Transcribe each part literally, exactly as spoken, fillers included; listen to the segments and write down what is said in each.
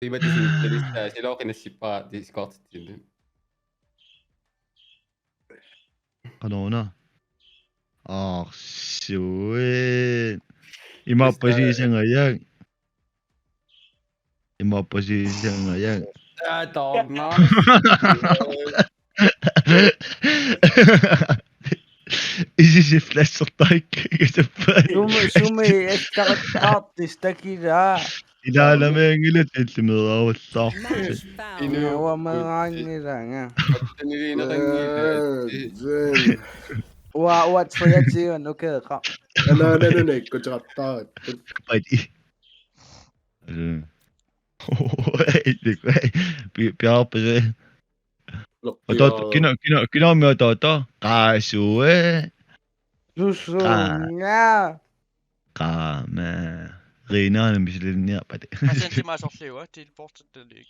Imatut siullernissaa, silooqinassippara Discord-itsinni. Qanoruna? Arsui. Imaappa siisangajak. Imaappa siisangajak. Aa, taarnaa. Isisiflassertarik kasappaat. Sumi, sumi, estaqqaartis takilaa. Ilaalamianngilaq illimeeraavallaarput. Match found. Inu. Uameraanngilanga. Attaniviineqanngilaq. Ee, zing. Ua, ua, treogtyve, nu kæder. Ana, ana, ana, ikkuteqattaarput. Pati. Øh. Pi-, piaarpasi. Loqqiaa. Otoota, kina, kina, kinaami otoota. Qaasue. Susunga. Qa-, qaama. Riinaana misilinniarpati. Asantima sorliua, teleportertalik.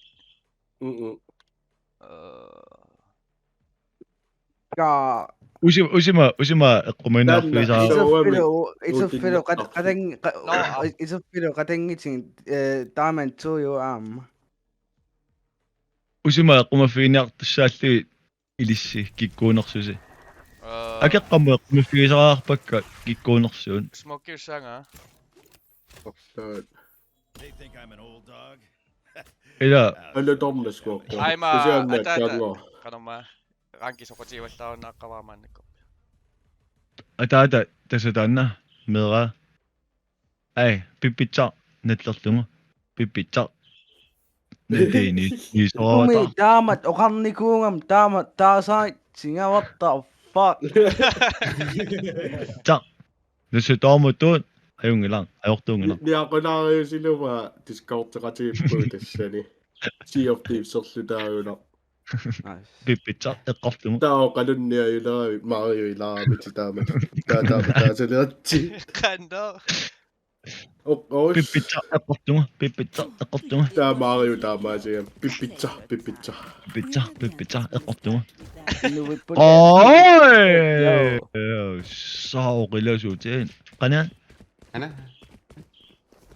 Mm-mm. Øh. Ka. Usi-, usima, usima, eqqumiinniarfigisaa. Taanna. Isuffilu, isuffilu, qat-, qatang-, qa-, no, isuffilu, qatanngitsigit, eh, taamani tuju aamma. Usima eqqumaffigineqartussaallugit ilissi kikkuunersusi. Øh. Akeqqamut eqqumaffigisariaqarpakka kikkuunersuut. Smokiussaanga. Orsaat. They think I'm an old dog. Ila. Alla tornaskoq. Aima, kisianni ataata, taanna. Qanormaa. Ranki soqutigivallaarunnaaqavara maannakkut. Ataata, tassa taanna, meera. Ai, pippitsa, nallerlugu. Pippitsa. Nalliini, nisoorata. Umi, taamak, oqarnikuugama, taamak, taasai, singa, what the fuck? Tsa. Nussu toomuttut, ajunngilaq, ajortuunngilaq. Ni-, niaqulaariusilumaa Discord-eqatigiippugut tassani. Sea of Thieves-erlutaagunaq. Nice. Pippitsa eqqortumut. Taava oqalunniarlugu Mario ilaarami taama. Taa taama taasaleratsi. Qanno. Oq-, oq-. Pippitsa eqqortumut, pippitsa eqqortumut. Taa Mario taamaasigami. Pippitsa, pippitsa. Pippitsa, pippitsa eqqortumut. Oi! Yo. Yo, saaqilasuutin. Qana? Qana?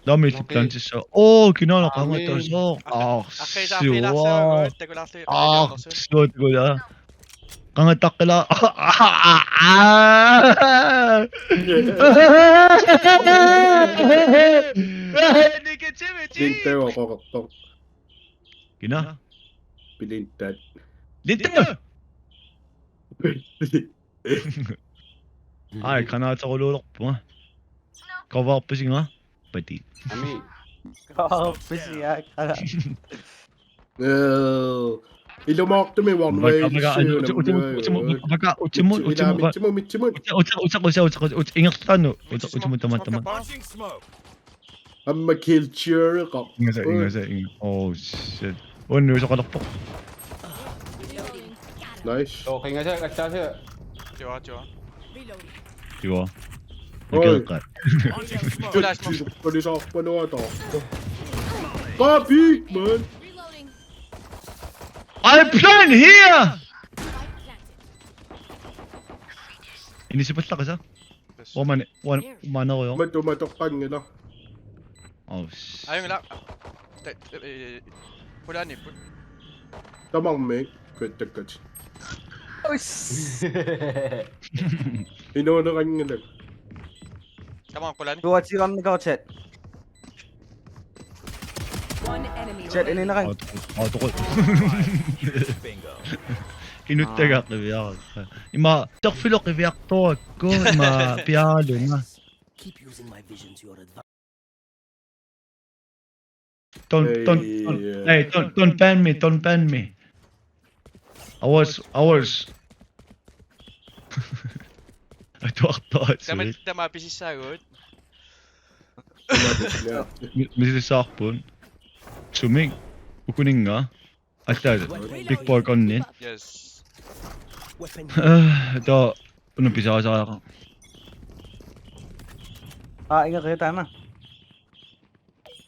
Lami, okay. Tippitsa. Oo, kinaana. Amen. Qangattasoq. Aq-, aqqisaafilaarsuugut, takulaarlugit. Aq-, takula. Qangattaqqila. Negativity. Lintaaq oqarpoq. Kina? Pilintat. Lintaaq. Ai, qanaateruluulerpunga. Coverpisinga. Pati. Ami. Coverpisinga, qana. Eh, ilumoortumik one way. Maka, maka, uti-, uti-, uti-, uti-, maka, utimut, utimut, utimut, utimut, utimut. Uti-, uti-, uti-, uti-, uti-, uti-, ingerlaannaq. Uti-, utimut, tama, tama. Aamma kill cure-eqarpoq. Ingasak, ingasak, ingasak. Oh, shit. Unnuisoqalerpoq. Nice. Sooq ingasak attaasiga. Tiwa, tiwa. Tiwa. Oi. Akeeqqat. Flash mob. Flash mob. Flash mob. Go big, man. Reloading. I plan here! Inisipallaqisa? Yes. Uamani, uan-, umanerujoq. Matu, matoqqanngilaq. Oh, s-. Ajunngilaq. Te-, eh, pulaaniipput. Tamarmik kuittakkat. Uiss. Inuuneranngilaq. Tamarmik pulaani. Tuatsigarnikoq chat. One enemy. Chat, ininera. Aa, toqu-, aa, toqu-. Bingo. Inuttagaq qiviaraq. Ima, torfiloq qiviartorakku, ima, piaaluna. Keep using my vision to your advantage. Don't, don't, don't, hey, don't, don't ban me, don't ban me. I was, I was. Atuartoq. Tama, tama pisissaagut. Mi-, misissaarput. Sumik. Ukuninnga. Attaat. Big boy gunnit. Yes. Eh, taava una pisaasariaqarpoq. Aa, inga qitaana.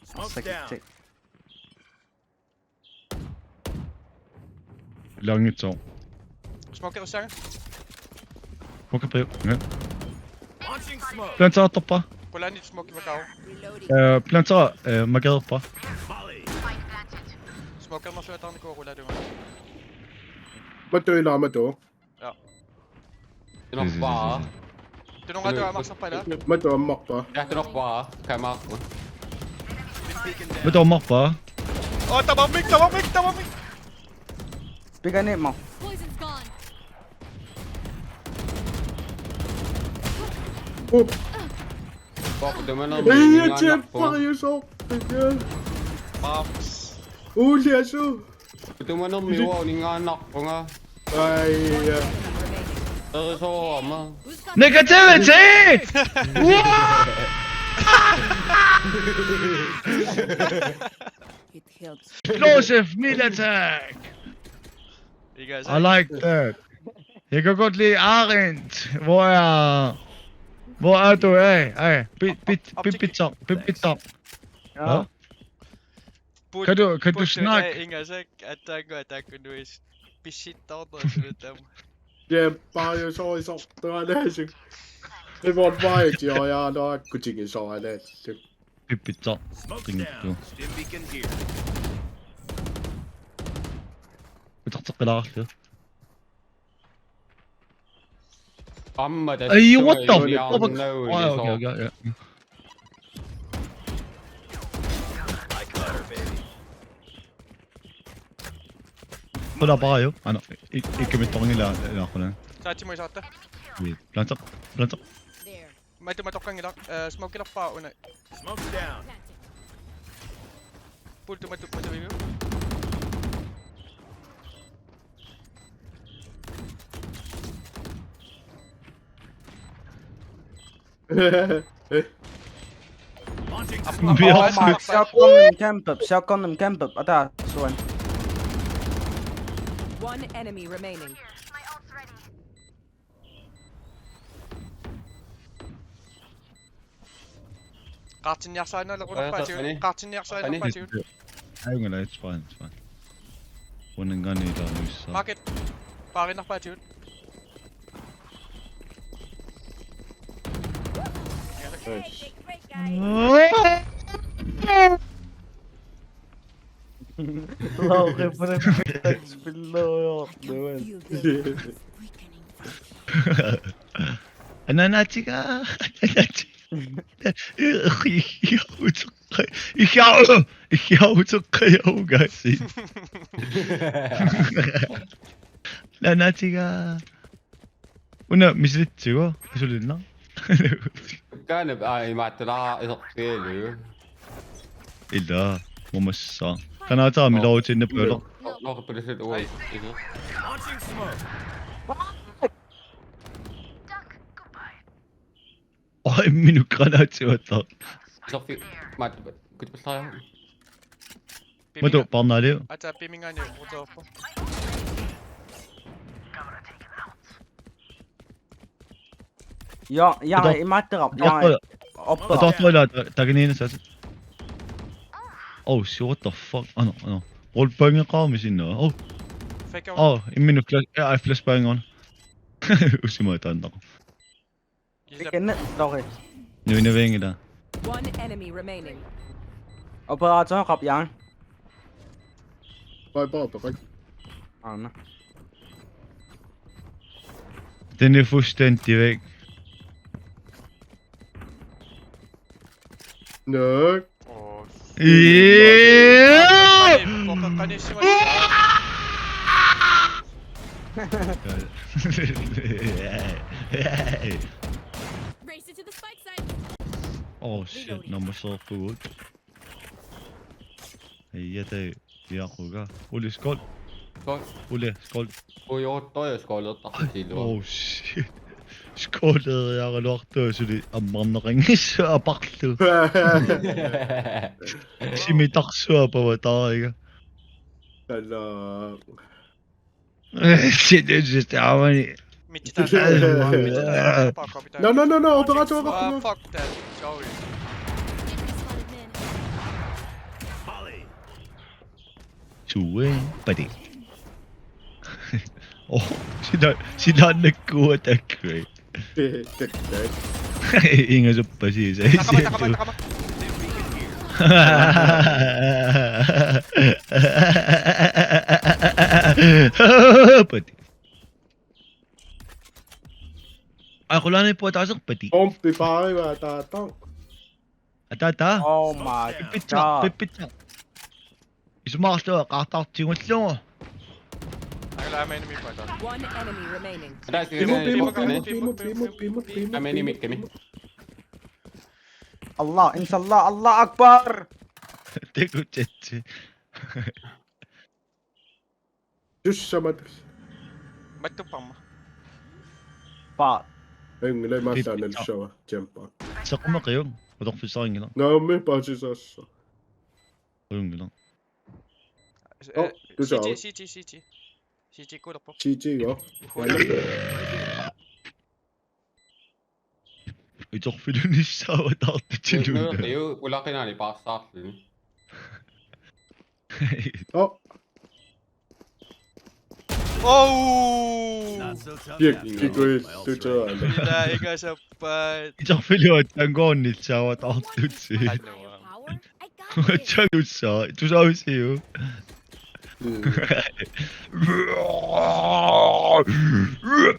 Smoke's down. Sakitsi. Ilaanngitsoq. Smoke ersaanga. Smoke piu. Nge. Launching smoke. Planterartorpa. Pulaani smoke makau. Eh, plantera, eh, makeerpa. Molly. Spike planted. Smokernersuataarnikuuvoq qulaalugu. Matu ilaa, matu. Tunorpaa. Tunungaatu amarsorpala. Matu ammarpaa. Ja, tunorpaa. Kamera. Matu ammarpaa. Oh, tamarmik, tamarmik, tamarmik. Piganeq imma. Poison's gone. Up. Fuck, det var Ei, jeg tjener bare, jeg så. Moms. Uli, jeg så. Tumanermi uaningaannarpunga. Ai, ja. Erisoorama. Negativity! It helps. Explosive melee attack! Ikke altså. I like that. Jeg kan godt lide Arendt. Hvor er... Hvor er du af? Ej, bit, bit, bit, bit, bit, bit. Hvad? Kan du, kan du snakke? Inga sek, attack, attack, nuis. Pisittartoq sinutamma. Ja, bare, jeg så, jeg så. Det var det, jeg så. Det var bare, jeg, og jeg har nok kunne tænke så, at det... Pipitsa. Smoke's Ringu. Down. Stim beacon here. Utarteqqilaaqqi. Amma Hey, what the tassunga fuck? Julian Oh, okay, okay, yeah. Hold up, bare jo. Ah, no. Ikke mit tongue la la la. Saatsimui saatta. Planter, planter. There. Matu matoqqanngilaq. Eh, smokelerpaa una. Smoke's down. Pultu matu matu viu. Launching Ap- smoke. ap- Oh my, shotgun them camp up, shotgun them camp up. Ata, suan. One enemy remaining. Qaartinniarsaannaalequnarpaatigut. Qaartinni- Qaartinniarsaannaarpaatigut. Ajunngilaq, it's fine, it's fine. Uannanngaanniit ilaanuissaa. Market. Paarinnarpaatigut. Lauri, put it back below your doing. Ananaatiga. Ananaatiga. Ihiauteqqa-, ihiau-, ihiauteqqajaugaasiit. Ananaatiga. Una misilitsigu, asulinnaq. Kaanap aa imaattalaa iserfigalugu. Ila, mumassa. Qanaataami lootinne pøler. Noqippilisut uai. Launching smoke. Oj, minut granaatiuattaq. Iserfi maattupat. Kutipallaa. Matu, parnaaliu. Ata pimingaani uteerpo. Ja, ja, Ata- imaattaraq. Ata- Ja, oppa. Atortoila ta-, takiniinassaasi. Oh shit, what the fuck? Ano, ano. Rollbangeqaami sinna. Oh. Fake out. Oh, imminut flash, ja, flashbang on. Usimaataannaq. Isap. Kenne, Lauri. Nuinavianngilaq. One enemy remaining. Operator qap, ja. Bare, bare, bare. Aana. Den er fuldstændig væk. Nå. Oh. Yeah! Poqeqqanissimatit. Race it to the spike site. Oh shit, nummer så for godt. Ja, det er Yakuga. Ole, skål. Skål. Ole, skål. Ujoortoq ja skålertartillugu. Oh shit. Skåleriaraluartoq suli ammarneqanngissaq aparlu. Simitarsuaq pavataariga. Eller... Shit, det synes jeg er... Mittitaanna. Mittitaanna. No, no, no, no, operator, Ah, operator. Fuck that. Sorry. Sue, buddy. Oh, sila, sila nakkua takkuai. Inga suppasi sa. Takama, takama, takama. Pati. Ai, qulaani puataaserpati. Pompi paariva taata. Ataata. Oh my god. Pipitsa, pipitsa. Isumaarlunga qaartartigullugu. Aila aamma enemy fighter. One enemy remaining. Ataa, sige, sige, sige, sige. Aamma enemy mikkami. Allah, inshallah, Allah Akbar. Tegu chatsi. Tussamat. Mattupparma. Pa. Engla masaanal sawa jampa. Saquma qiung. Utorfissarinngilar. Naammi paasisaassaq. Qiunngilaq. Oh, tusaava. C T, C T, C T. C T kuulerpoq. C T go. Utorfilunissaavataartutsinut. Nuu, nuu, qiu, ulaqinaani paarsaarluni. Oh. Oh! Pik-, pikuillutaa. Ila ingasappat. Utorfiluattaanngornissaavataartutsi. Qanoq. Chalussa, tusaavisiu. Mm.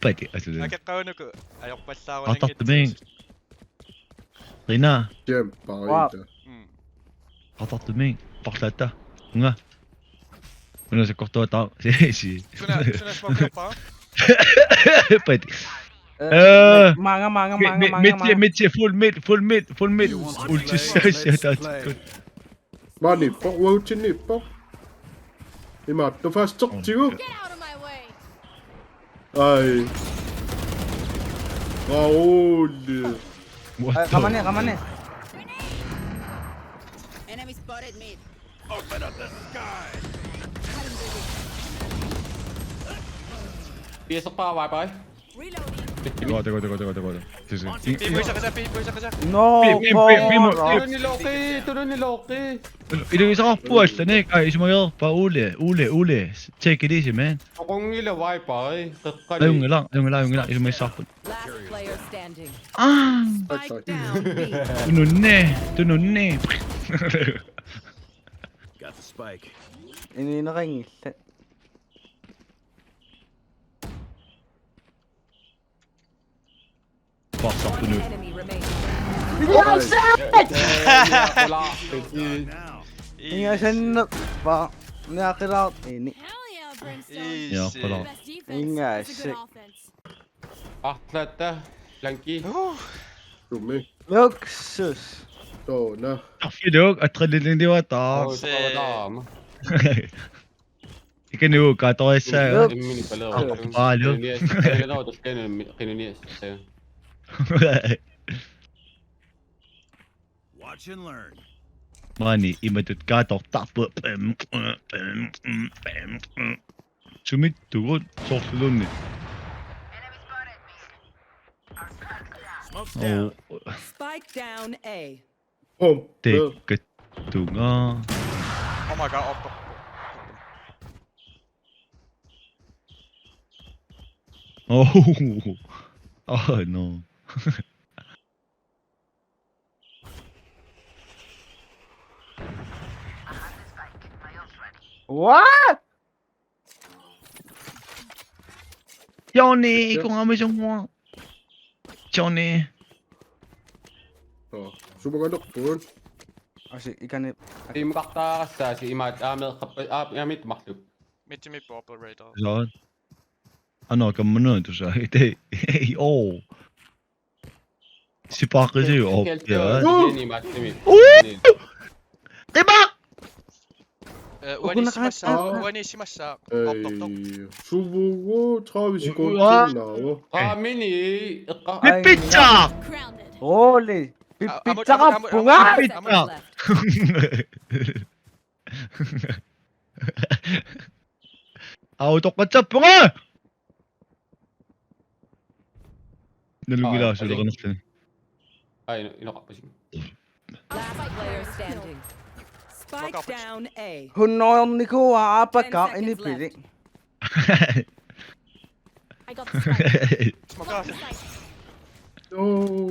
Pati, asuli. Akeqqagunuku, ajorpallaarunanngitsuusi. Atartumi. Rina. Jam, wow. Paarita. Mm. Atartumi. Parlaatta. Unga. Una sakkortuata. Si, si. Suna, suna smokerpa? Pati. Eh, eh, maanga, maanga, mid, maanga, mid, maanga, mid, maanga. Mid, full mid, full mid, full mid. Ultissaasiataat. Maani, po, uautsinni, po. Ima, tu fast talk, tigu. Get out of my way. Ai. Raul. What the? Ai, qamani, qamani. Enemy spotted mid. Piaserpara, bye bye. Reloading. Tiko, tiko, tiko, tiko, tiko. Sis, sis. Pi, pi, puisa kaja, pi, puisa kaja. No, pi, pi, pi, pi, mo, pi. Tulunni Loki, tulunni Loki. Ilu isaqarpugut allanik, ai, isumageerpa Ole, Ole, Ole. Take it easy, man. Toqunngilaq, bye bye. Qeqqani. Ajunngilaq, ajunngilaq, ajunngilaq, isumagissaarput. Last player standing. Ah. Spike down B. Tununni, tununni. Got the spike. Inuuneqanngillat. Parsartunut. One enemy remaining. Ingasannerpa. Niaqilaartini. Hell yeah, Brimstone. Easy. Niaqqilaar-. Best defense. Ingasak. That's a good offense. Arlaata, Blanki. Uh. Sumi. Luksus. Toona. Arfiiluk, adrenaliniuataa. Oh, se. Toona. Ikanu kaatorissaa. Luksus. Imminut paleroq. Aqqupalu. Qinunias, qinunias, qinunias. Watch and learn. Maani imatut kaatortarpoq. Sumittugut soorluluunniit. Smoke's down. Oh. Spike down A. Pump. Tekkattunga. Oh my god, Opto. Oh. Oh no. What? Johnny, ja. Kun amisungua. Johnny. Oh, sumunganerput. Asi, ikani. Imukartaarassaasi imaat aameeqqappa-, aa-, aamit marluk. Mitimi purple radar. Joo. Ano, kammanut tusa. Ite, ei, oo. Sipaaqisiuk, oo, ja. Uu! Qimaq! Eh, uani simassaa, uani simassaa. Ei, suvugu tredive sekundit naava. Qaamini, eqqa-. Pippitsa! Grounded. Rooli. Pippitsaqarpunga! Pippitsa! Autoqqatsappunga! Nalunngilaa suleqanerluni. Ai, inoqarpasik. Last player standing. Spike down A. Hunnoornikuuaa aapakka inipili. I got the spike. Smoke out. No.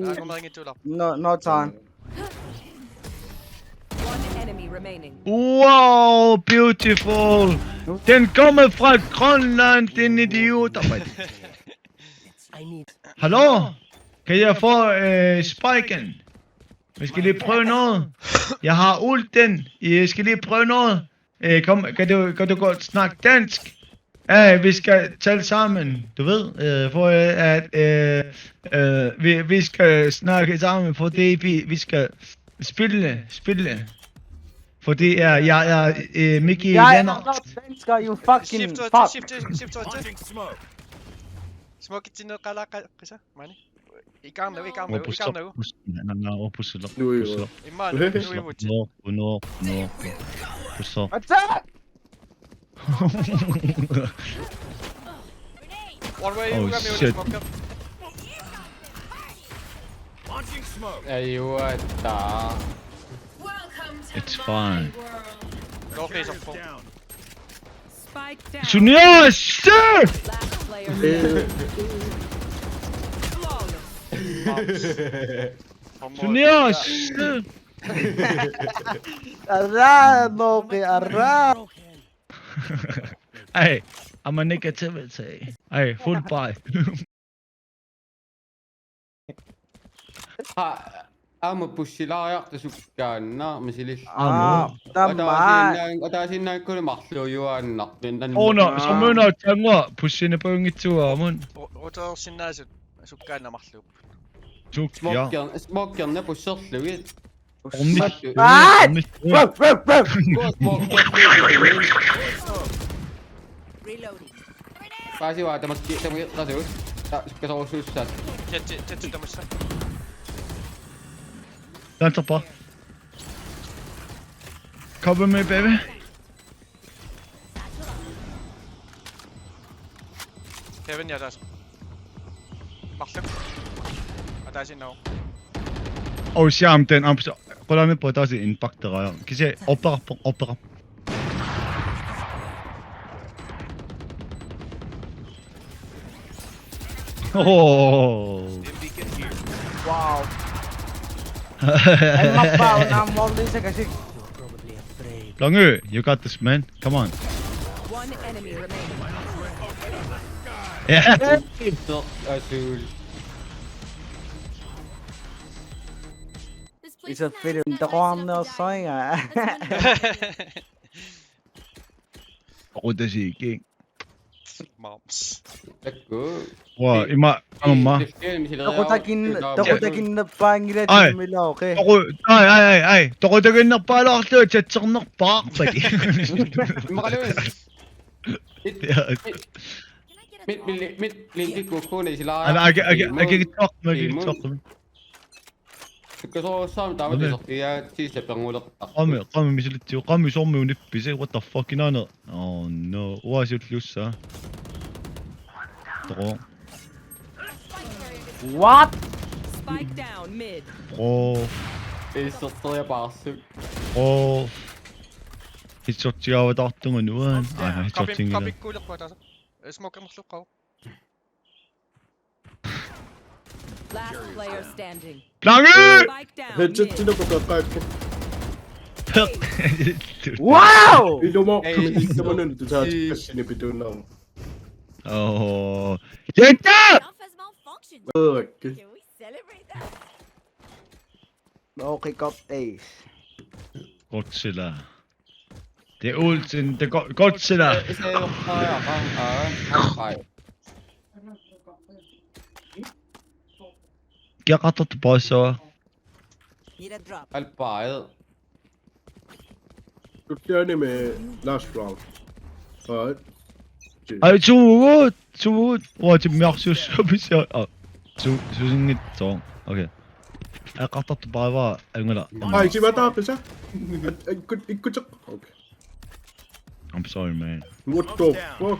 Aa, kun ringitsuular. No, no time. One remaining. Wow, beautiful. Den kommer fra Grønland, din idiot. I need. Hallo? Kan jeg få øh, spiken? Vi skal lige prøve noget. Jeg har ulten. Jeg skal lige prøve noget. Øh, kom, kan du, kan du godt snakke dansk? Øh, vi skal tale sammen, du ved, øh, for øh, at øh, øh, vi, vi skal snakke sammen, fordi vi, vi skal spille, spille. Fordi øh, jeg er øh, Mickey Jeg er Lennart. Not dansker, you fucking Shift fuck. Shift Shift Shift Smoke it in the kala kisa. Mani. Ikarna ikarna Over på stop. ikarna. Nej, nej, over på stop. Nu er På jo. stop. Iman. Okay. Nu er Nå, nå, nå, nå. På stop. What's up? One way. Oh, One way. Shit. Smoke up. Ajuata. It's fine. No face of four. Spike down. Sunio, shit! Last player standing. Flawless. Sunio, shit! Ara, moke, ara. Hey, I'm a negativity. Hey, full buy. Ha, aamma pussilaariarta sukkaanna misilil. Ah, tamma. Ataasiinnaanngikkunik marluujuaannarput. Ona, som una tangua, pussini pungitsuamun. Rotorsinnaasut sukkaanna marluupput. Suk, ja. Smoker, smokerna pusserlugit. Ormi. Ah! Ormi. Ruff, ruff, ruff. Kuat smokerlugit. Reloading. Paasiva tamakki tamakki qasuus. Ta sukkasoorsuussaat. Jet jet jet tamassa. Danser bare. Cover me, baby. Heaven ja taas. Marluk. Ataasinnaavoq. Oh, shit, I'm dead. I'm so. Qulami på taas impact der. Kise opera opera. Oh. Wow. Emma pau na molli se kasi. Lange, you got this, man. Come on. One enemy remaining. Yeah. Sok asul. It's a film. Takuarneersaringa. Qutasiikik. Moms. Takku. Wow, ima amma. Toqutakin toqutakinnerpaanngilaq Ai. Timmilaa, okay. Toqu ai ai ai ai. Toqutakinnerpaalaarlugu chatsernerpaarpati. Imaqaluit. Ja. Mit mit mit linkikkukkuna isilaara. Ana ake ake ake talk me talk me. Sukkasoorsuarmi taama Amen. Tiiserpiaatiisa perngulertar. Qami qami misilitsiu qami sormi unippisi, what the fuck inana. Oh no. Uasiullussa. Toqo. What? Spike down mid. Pro. Iserteriapaarsuit. Pro. Hitsortigaavataartunga nuan. Ai, Kapi hitsortinga. Kapikkuulerput ataasa. Smoke marluqqaavoq. Last player standing. Lange! Spike down Headset mid. Sina pakaqqaakku. Wow! Ilumooq Ei. Ilumooq tu saat kassini pituunnaarma. Oh. Jetta! Stuff has malfunctioned. Ookke. Can we celebrate that? Okay, got ace. Godzilla. Det er ulten, det er Go- Godzilla. Iserteriapaarsuit. Ai. Kiaqartortupaassuara. Need a drop. Alpaid. Tulliani med last round. Alright. Ai, suugut, suugut. Uanga timmiarsiussaamisiga. Ah, su- susinngitsoq. Okay. Kiaqartortupaassuara angala. Ai, sivataaqisa. Ikkut ikkut. Okay. I'm sorry, man. What the fuck?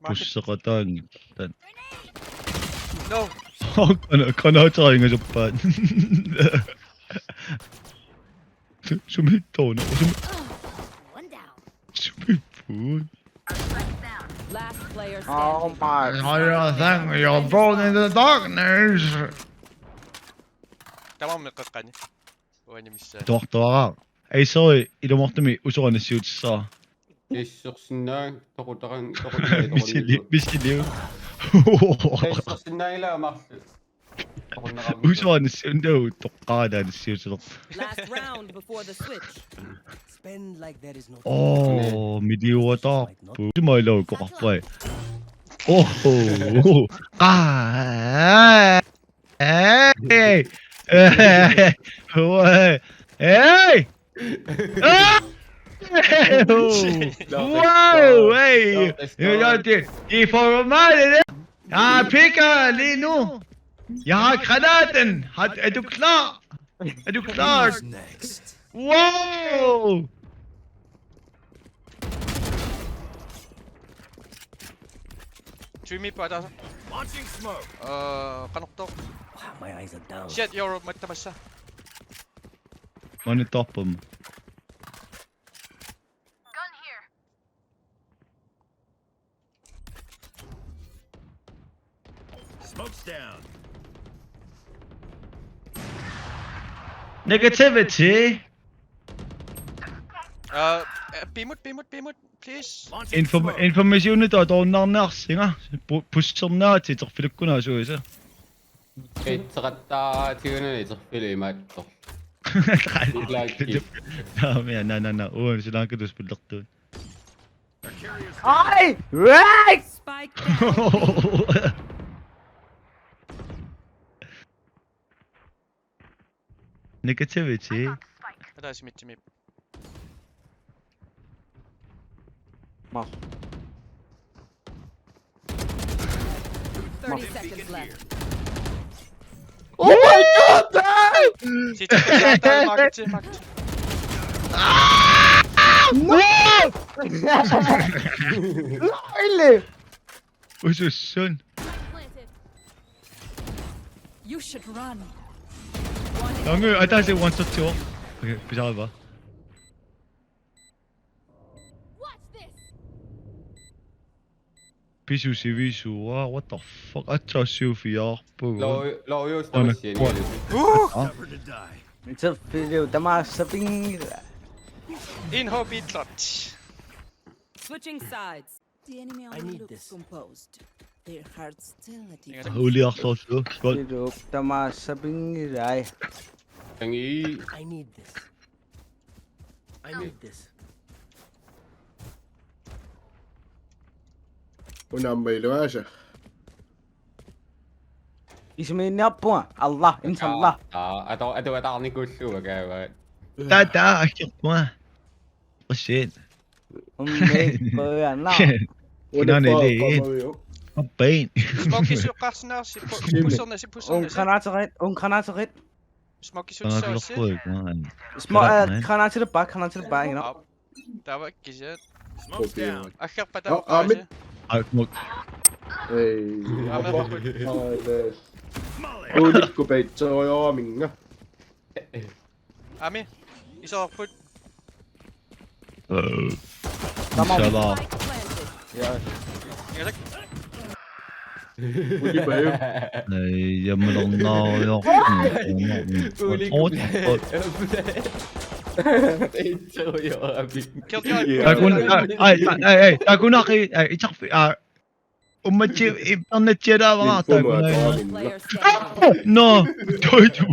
Pusseqataanngitsoq. No. Kana kana taringa suppaat. Sumiittoq una. Sumi One down. sumiittoq. Last player Oh standing. my. Higher than you're born in the darkness. Tamarmi qeqqani. Uani missaa. Toqtoqaaq. Ei, sorry, ilumoortumik usoq anissiutissara. Issersinnaa toqutaqan, toqutaqan, misili, toqutaqan. Misili. Issersinnaa ilaa marluk. Toqunneqarmat. Usoq anissiunnagu toqqaanaa anissiutilerpoq. Last round before the switch. Spend like there is no tomorrow. Oh, midiuataarpu. Tima ilaa koqarpai. Oh, oh, oh. Qaa. Hey! Hey! Hey! Ah! Wow! Hey! You got it. I får mig det der. Ah, pikker lige nu. Jeg har granaten. Har, er du klar? Er du klar? Wow! Dreamy på der. Launching smoke. Øh, qanortoq. Wow, my eyes are down. Shit, Euro, mattamassa. One top them. Smoke's down. Negativity. Øh, øh, bimut, bimut, bimut, please. Launching Inform-, smoke. Informationi to toornarneqarsinga. Pu-, pussernerat iterfilukkunasuisa. Itseqattaaratigunani iterfilu imaattoq. Like. Naamik, na, na, na. Uan, silaakka tuspillertuun. Ai! Right! Spike down. Negativity. Ataasimitsimip. Thirty seconds left. Oh my god, man! Sitten pitää tää marketsi, marketsi. No! Laille! Usussun. You should run. Lange, ataasi one shot to. Okay, pisara bare. Watch this. Pisu sivisu, ah, what the fuck? Atsaassiufiaarpugut. Lo-, lo-, just. Aana, tamassiani. What? Huh? Ah. It's a video, tamaasa ping. In hobby clutch. Switching sides. The enemy only looks composed. Their hearts still at ease. Uliarsorlu. Skål. Video, tamaasa pingilai. Tangi. I need this. I need this. Una aamma iluaasa. Isimiinniarpunga. Allah, inshallah. Aa, aa, atu-, atuataarnikuullugu kaavaat. Tata, akkerpunga. Oh shit. Umme, koyana. Kinaana ili. Appain. Smoke isioqqaarsinnaarsi, pu-, pussernersi, pussernersi. Un granaaterit, un granaaterit. Smoke isioqqaarsinnaarsi. Smoke, eh, granaaterit baa, granaaterit baa, you know. Taava kisiat. Smoke's down. Aggerpata. Oh, ah, mid. Aa, smoke. Ei. Aamma. Aa, nice. Ulikku peitsorujoraminga. Ami, isorput. Øh, tamam. Inshallah. Spike planted. Ja. Ingasak. Ulipayu. Ei, jeg må lade den nå, jo. Uliku. Peitsorujoraminga. Kill, kill. Takuuk, ai, ai, ai, ai, takuuk, ai, ai, itsarfi, ai. Ummatsi, ippernatsialaavara, takuuk. Player standing. No, toitu.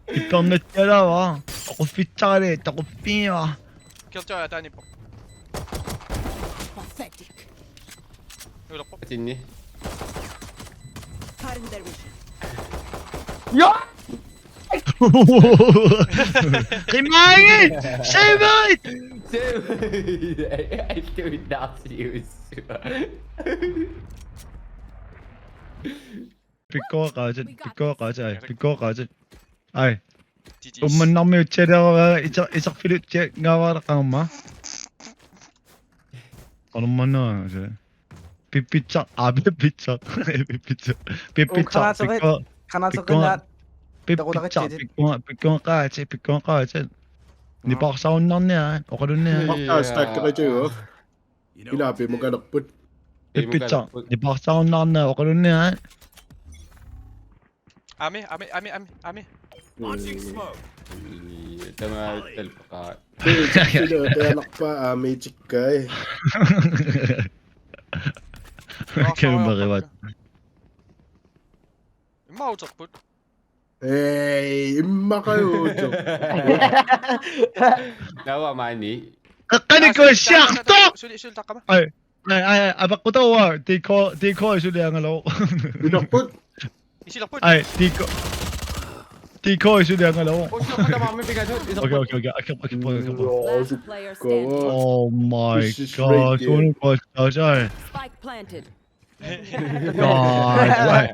Ippernatsialaavara. Toquffissarali, toquffiiva. Kill, kill, ataanippoq. Pathetic. Nuilerpoq. Atinni. Cutting their vision. Ja! Qimaagit! Save it! Save it! Ai, ai, tuinnaarsiussua. Pikkoreqaatit, pikkoreqaatit, ai, pikkoreqaatit. Ai. G G's. Ummannarmiutsialeraara iter-, iterfilutsiangaavara qaamma. Qanormaanna, ase. Pippitsa, aa, pippitsa. Pippitsa. Pippitsa, granaaterit, pikko-, granaaterit pikko-, qinngaat. Pippitsa, taqutaritsitsit. Pikko-, pikkoreqaatit, pikkoreqaatit. Nå. Nipaarsarunnarniarit, oqalunniarit. Aa, stakkeritigu. Ilaa pimukalerput. Pippitsa, nipaarsarunnarniarit, oqalunniarit. Ami, ami, ami, ami, ami. Launching smoke. Tamaattalpa. Sila peanarpa aamiitikkai. Kæmerivat. Imma uterput. Ei, immaqajuutoq. Taava maani. Qaqqani kuassiartoq! Suli, suli taqqama. Ai, ai, ai, apeqqutaavoq, D K, D K suli angalu. Uterput. Isilerput. Ai, D K. D K suli angalu. Usilerput tamarmi pingasut. Okay, okay, okay. Akerpoq, akerpoq, akerpoq. Last player standing. Oh my This is god, great, sono kuassiaasai. Spike planted. God, right.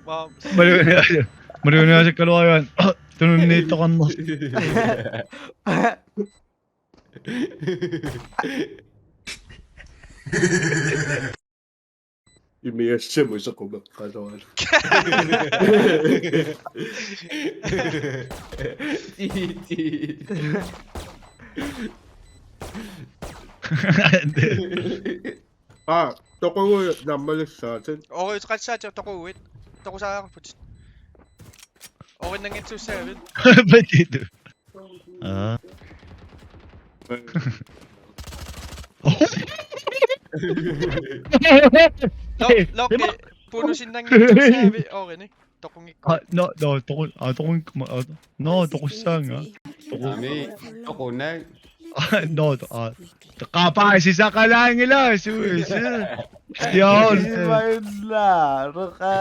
Wow. Malu, malu, malu, malu, tununniittoqarnersoq. Imigassami soqumeqqalualu. Aa, toquguit naammalissaatit. Ooriuteqassaatit toquguit. Toqusaarput. Oorinnanngitsussagavit. Patitu. Aa. Lo, lokke bonusinnanngitsussagavit oorini. Toqunngikku. Ah, no, no, toqu-, ah, toqunngikku ma-, ah, no, toqussaanga. Ami, toqunai. Ah, no, to-, ah. Qapaasisaqalaanngilaq, suusi. Siaol. Imailla, roqa.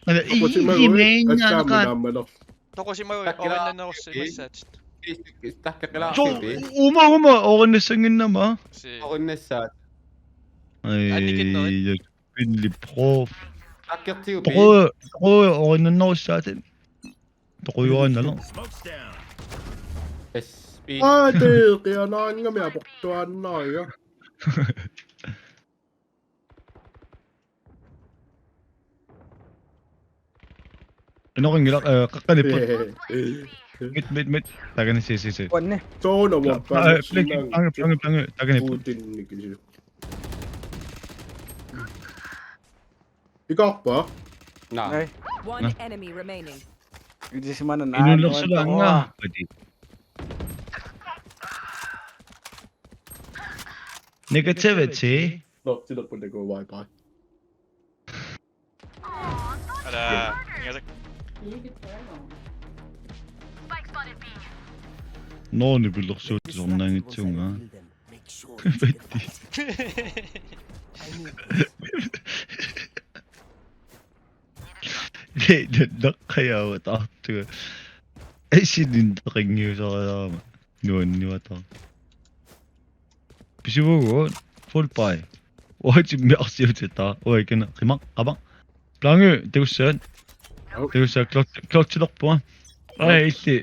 Ana, i-, i-, i-, meinaanqa. Naammalor. Toqusimaguit Takkila. Oorinnannerussimassaatit. So, uma, uma, oorinnassanginnama. Si. Oorinnassaat. Ai, Annikinnerit. Jeg spiller prof. Takkertigu. Toqu, toqu, oorinnannerussaatit. Toqujuaannalo. Smoke's down. S P. Aa, tee, qianaangami aportuaannaaja. Inoqanngilaq, eh, qaqqanipput. Mid, mid, mid. Taakani, si, si, si. Wanne. Soona Pla-, uappaat eh, planki, planki, planki, planki, taakani. Putin nikisi. Ikarpa? Naa. Nei. One enemy remaining. Iti simanan Inulersulanga. Negativity. Nå, det der på, det går wifi. Ala, ingasak. Nå, nipilersuut sornaangitsuunga. Patti. Nei, naqqajaavataartuga. Aisilinneqanngiusariarama. Nuanniuataa. Pisuugut, full buy. Uatsimmi arsiutitaa. Uai, kina, qimaq, qamaq. Plangi, takussavat. Takussavat, klot-, klotsilerpunga. Ai, illi.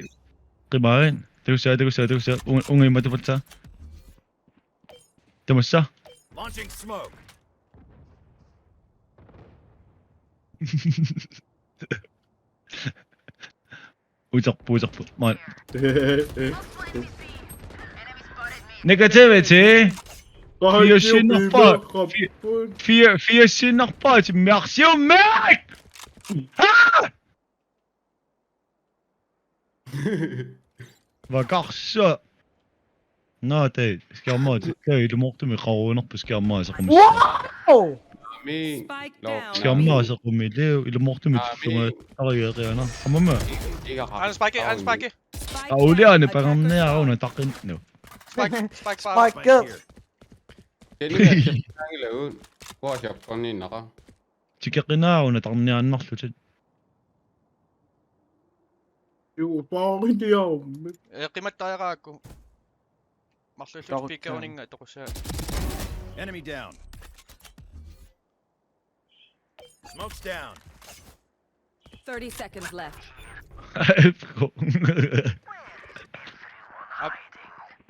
Qimaavit. Takussavat, takussavat, takussavat. Unga, unga imma tupatsaa. Tamassa. Launching smoke. Uterpu, uterpu. Maa. Negativity. Fire sinnerpaat. Fire, fire sinnerpaat. Merci, mec. Ah! Vakarsa. Nå, det er skærmøret. Det er ilumoortumik qaruunerput skærmøret sequmissa. Wow! Ami. Spike Lo. down. Skærmøret sequmiliu ilumoortumik Ami. sunga tarigeqiana. Amama. Iga. Anspike, anspike. Spike Auliani down. pagarniaruna taqin. No. Spike, spike, spike. Spike. Kenneth attack-angilagut. Kuasiortorniinnaqaaq. Tikeqinaaruna tarniaannarlutit. Jo, bare det om. Eh, qimattariaqarakku. Marlullu Toqussaa. Speakeruninnga toqussaa. Enemy down. Smoke's down. Thirty seconds left.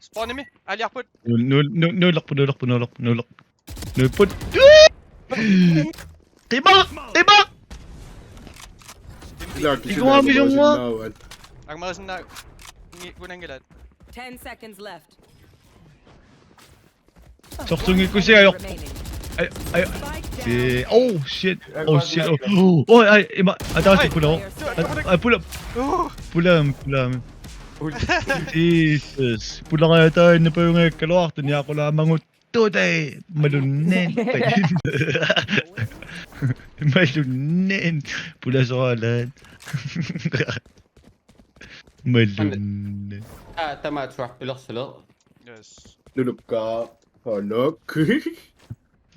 Spawnimi, aliarput. Nul, nul, nul, nulerput, nulerput, nulerput, nulerput. Nulerput. Qimaq! Qimaq! Ila Ikuami sumua. sinnaavaa. Angmarisinna ngi kunangilat. Ten seconds left. Sorsunngikkussiaq ajoq. Remaining. Ai, ai. Eh, oh shit. Oh shit. Oh, oh, ai, ima, ataaseq pulaa. Ai, pulaa. Pulaa, pulaa. Jesus. Pulaa, taanna pajunga kaluartu niaqulaamagut. Tuutai, malunnit. Malunnit. Pulasoraalaat. Malunnit. Ah, tamaat suaq pilersuleq. Yes. Nulukkaa. Honok.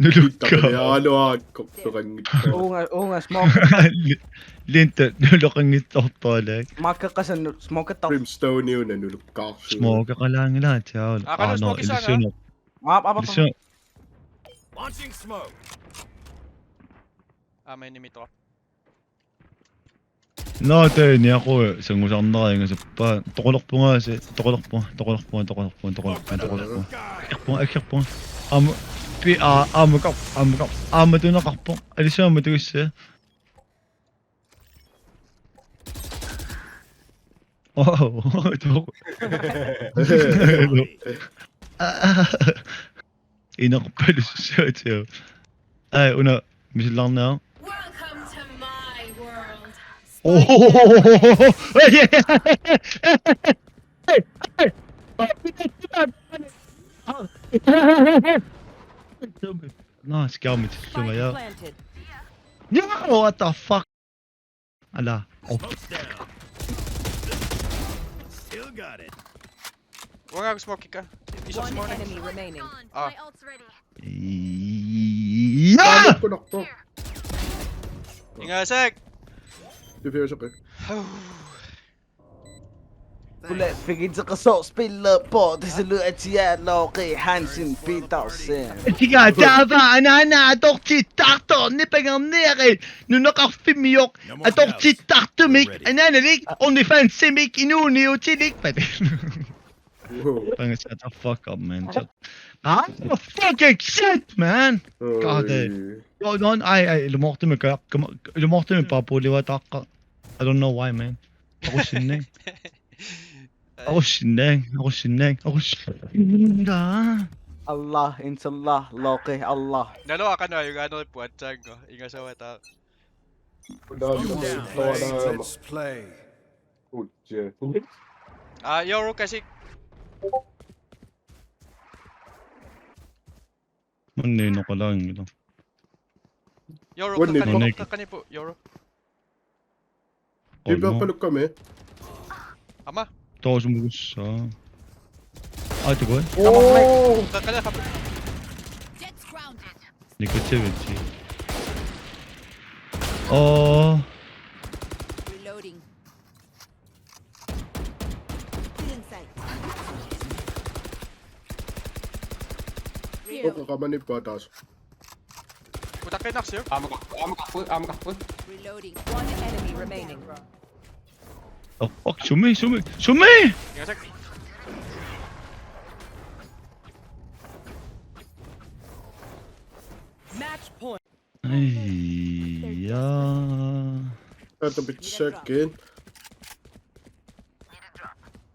Nulukkaa. Takialuaakko tuqanngitsoq. Uunga, uunga smoke. Li-, Linta, nuloqanngitsortoalaak. Maakka qasannut, smoke-ttar. Brimstone-iuna nulukkaarsuuvoq. Smoke-qalaanngilaat, jaa. Aa, qanoq smoke-issaanga? Ilissu-, aap, aap, aap, aap. Ilissu-. Launching smoke. Aamma enemy drop. Nå, tee, niaqu, sangusarnera ingasappa. Toqalerpunga, se, toqalerpunga, toqalerpunga, toqalerpunga, toqalerpunga, toqalerpunga. Akkerpunga, akkerpunga. Aamma, pi-, aa, aamma kap-, aamma kap-, aamma tunaqarpoq. Alissi aamma tugissaa. Oh, toq-. Ineqarpalussaatigut. Ai, una, misilaarnera. Welcome to my world. Oh. Nå, skærmen til, ja. Spike planted. Ja, what the fuck? Ala. Oh. Smoke's down. Still got it. Uanga smoke-ikka. Isoq. One smoke. Enemy remaining. Ah. My ult's ready. Ja! Kunarto. Ingasak. Diffuse. Pula figin sa kaso spiller på, det ser ud at jeg er Lauke Hansen Petersen. Tiga tava anana atortittartoq nipangerniarit nunaqarfimmioq atortittartumik ananalik OnlyFansimik inuuniutilik. Wow. Thanks, shut the fuck up, man. Shut. Ah, fucking shit, man. God damn. Oi. Yo, no, ai, ai, ilumoortumik, ilumoortumik paapuuliuataaqqa. I don't know why, man. Aqussinnaaq. Aqussinnaaq, aqussinnaaq, aqussinnaaq. Allah, inshallah, Lauke, Allah. Naluara qanoq ajugaanerippoq aatsaannguaq, ingasavataa. Let's play. Aa, Yoru kasik. Manni noqalaanngilaq. Yoru, manni qaqqani-, qaqqaniippoq, Yoru. Ipeqqalukkami. Aamma. Toosumugussa. Aa, det går. Oh! Qaqqani qap-. Negativity. Oh. Reloading. Uku kamani patas. Utaqqinarsiuk. Aamma qarpoq, aamma qarpoq, aamma qarpoq. Reloading. One enemy remaining. Oh, fuck, sumi, sumi, sumi! Ingasak. Match point. Ai, ja. That's a bit second.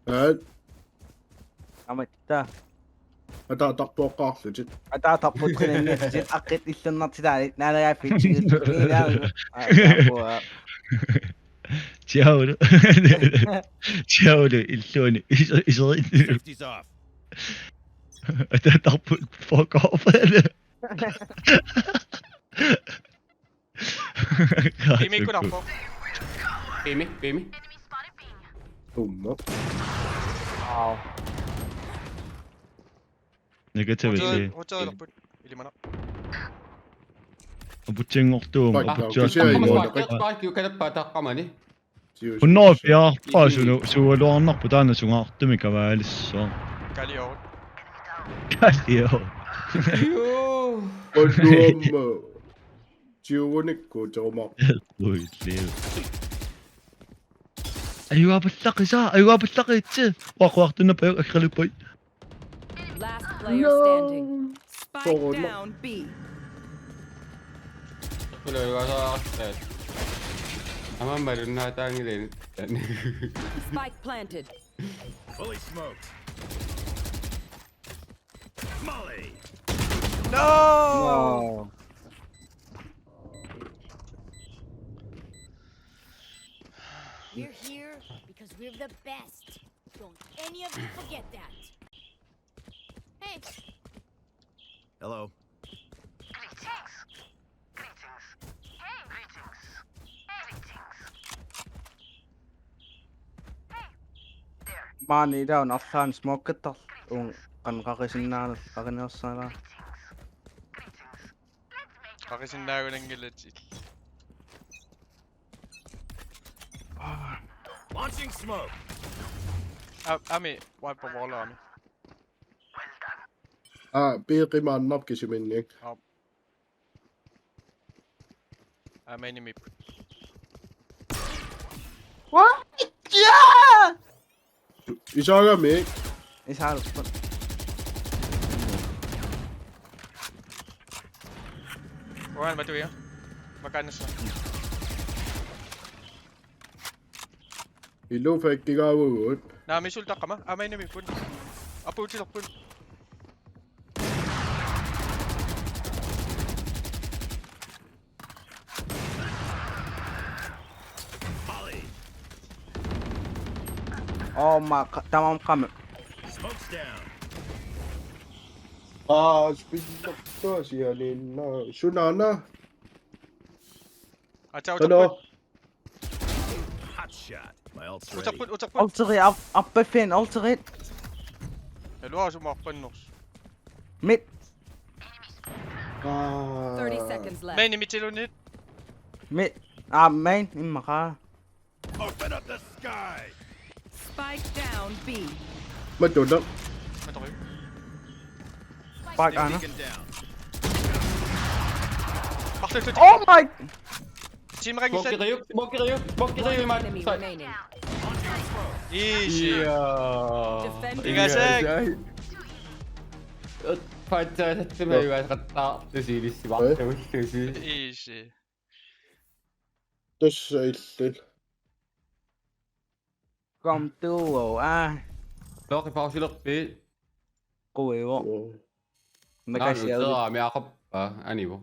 At. Amatta. Ataatarpoqqaarlutit. Ataatarput qinanngitsit aqqit illernartitaanit naalagaaffik tigullugu. Aa, taapua. Ciao. Ciao, illuani. Is-, iseri. Safety's off. Ataatarput fuck off. Pimi kunarpoq. Pimi, pimi. Tumma. Wow. Negativity. Hotel, hotel, ilimana. Aputsinngortuum, Spike, aputsaat spike, spike, spike, spike, spike, spike, taqqamani. Hundrede og fjorten, sunu-, sugaluarnarpoq taanna sungaartumik kavaalissoq. Kalio. Kalio. Joo. Onuamma. Tiugunikku tiugumaar. Ui, liu. Ajugaapallaqisa, ajugaapallaqitsi. Uaquartunna paju akkaluppai. Last player standing. Spike down B. Tuluivasaartaat. Aamma malunnaataanngilaq. Spike planted. Fully smoked. Molly. No! We're here because we're the best. Don't any of you forget that. Hey, Hello. Maani ilaanni arlaanni smokeqartarluni, uunga qanoq qaqisinnaaneq qaqinersaalaa. Qaqisinnaanngilaq. Launching smoke. A-, aamma wipe wall aamma. Aa, B qimaannarpoq kisiminnik. Aamma enemy. What? Yeah! Isaagami. Isaalput. Uan matuia. Makanassa. Illu fake-igaavugut. Naami sultaqqama. Aamma enemy pun. Apuutilerput. Oh my god, tamam qama. Smoke's down. Aa, spillertuasianinna. Sunaana. Ataa Hello. Uterput. Hot shot. My ult's ready. Uterput, Uterput. Ulteri ap-, appefin, ulteri. Hello, asumaarpanners. Mid, Aa. Thirty seconds left. Main midilunit. mid, aa, main, immaqa. Open up the sky. Spike down B. Matulaq. Matori. Spike aana. Beacon down. Parfait, Oh my! Team rank Smoke set. Ryuk, smoke Ryuk, smoke One Ryuk, man. enemy Side. Remaining. Easy. Yeah. Defender. Igasek. Fantastic, man. Igasek. Tusiilissi, Eh? tusiilissi. Easy. Tassa illil. Kom duo, ah. Loki pausilerpi. Kuivo. Oo. Makasialu. Nanu, mi akappa, anivo.